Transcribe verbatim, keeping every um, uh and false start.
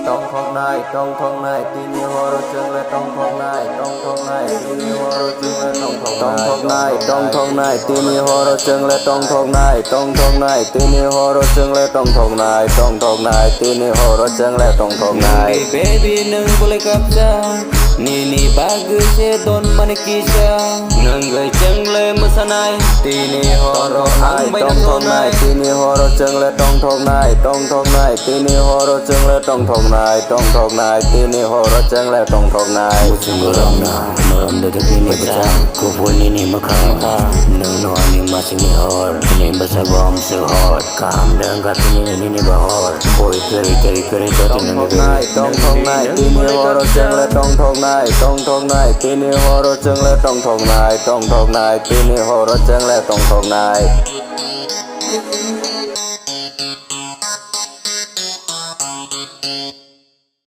Tongthoknai, tongthoknai, tini horo chwngle tongthoknai, tongthoknai, tini horo chwngle tongthoknai, tongthoknai, tini horo chwngle tongthoknai, tongthoknai, tini horo chwngle tongthoknai, tongthoknai, tini horo chwngle tongthoknai. Baby, nwng bole kapsa, nini bagwi se don mani kisa. Nwng bai chwngle mwsanai, tini horo ang bai tongthoknai, tini horo chwngle tongthoknai, tongthoknai, tini horo chwngle tongthoknai, tongthoknai, tini horo chwngle tongthoknai. Muchungo romna, morom dodok nini bwsa, kubun nini mwkhang. Nwng no ani masini hor, nini bwsa gom se hor. Kaham dang ka tini nini bahor. Boi kari kari kari joto nini tongthoknai, tongthoknai, tini horo chwngle tongthoknai, tongthoknai, tini horo chwngle tongthoknai, tongthoknai, tini horo chwngle tongthoknai.